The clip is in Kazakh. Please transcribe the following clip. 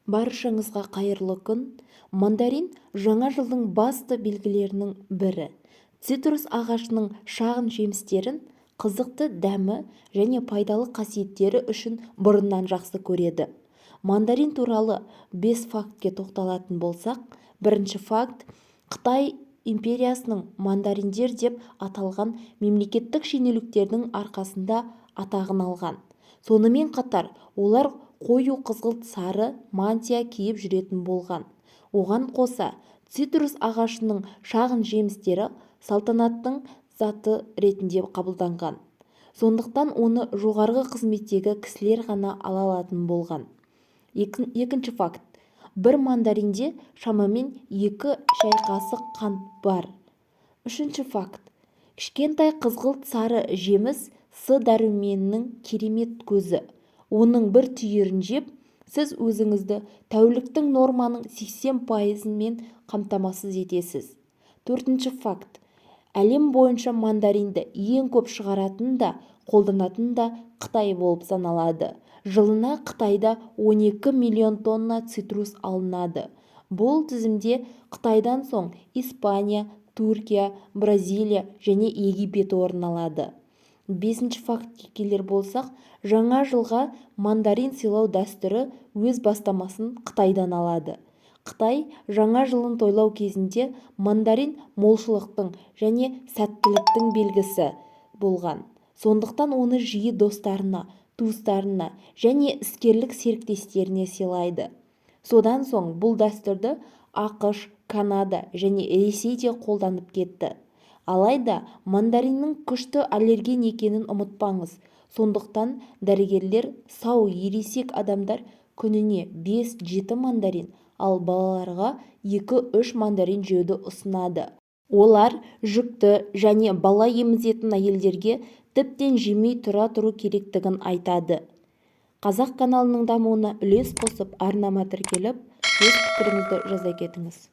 Баршаңызға қайырлы күн! Мандарин – жаңа жылдың басты белгілерінің бірі. Цитрус ағашының шағын жемістерін қызықты дәмі және пайдалы қасиеттері үшін бұрыннан жақсы көреді. Мандарин туралы бес фактке тоқталатын болсақ, бірінші факт: Қытай империясының мандариндер деп аталған мемлекеттік шенеуніктердің арқасында атағын алған. Сонымен қатар олар қою қызғылт сары мантия киіп жүретін болған. Оған қоса, цитрус ағашының шағын жемістері салтанаттың заты ретінде қабылданған. Сондықтан оны жоғарғы қызметтегі кісілер ғана ала алатын болған. Екінші факт: бір мандаринде шамамен 2 шәй қасық қант бар. Үшінші факт: кішкентай қызғылт сары жеміс С дәруменінің керемет көзі. Оның бір түйірін жеп, сіз өзіңізді тәуліктік норманың 80 пайызымен қамтамасыз етесіз. Төртінші факт: әлем бойынша мандаринді ең көп шығаратын да, қолданатын да Қытай болып саналады. Жылына Қытайда 12 миллион тонна цитрус алынады. Бұл тізімде Қытайдан соң Испания, Түркия, Бразилия және Египет орын алады. Бесінші фактке келер болсақ, жаңа жылға мандарин сыйлау дәстүрі өз бастамасын Қытайдан алады. Қытай жаңа жылын тойлау кезінде мандарин молшылықтың және сәттіліктің белгісі болған. Сондықтан оны жиі достарына, туыстарына және іскерлік серіктестеріне сыйлайды. Содан соң бұл дәстүрді АҚШ, Канада және Ресей де қолданып кетті. Алайда мандариннің күшті аллерген екенін ұмытпаңыз. Сондықтан дәрігерлер сау ересек адамдар күніне 5-7 мандарин, ал балаларға 2-3 мандарин жеуді ұсынады. Олар жүкті және бала емізетін әйелдерге тіптен жемей тұра тұру керектігін айтады. Қазақ каналының дамуына үлес қосып, арнама тіркеліп, өз пікіріңізді жаза кетіңіз.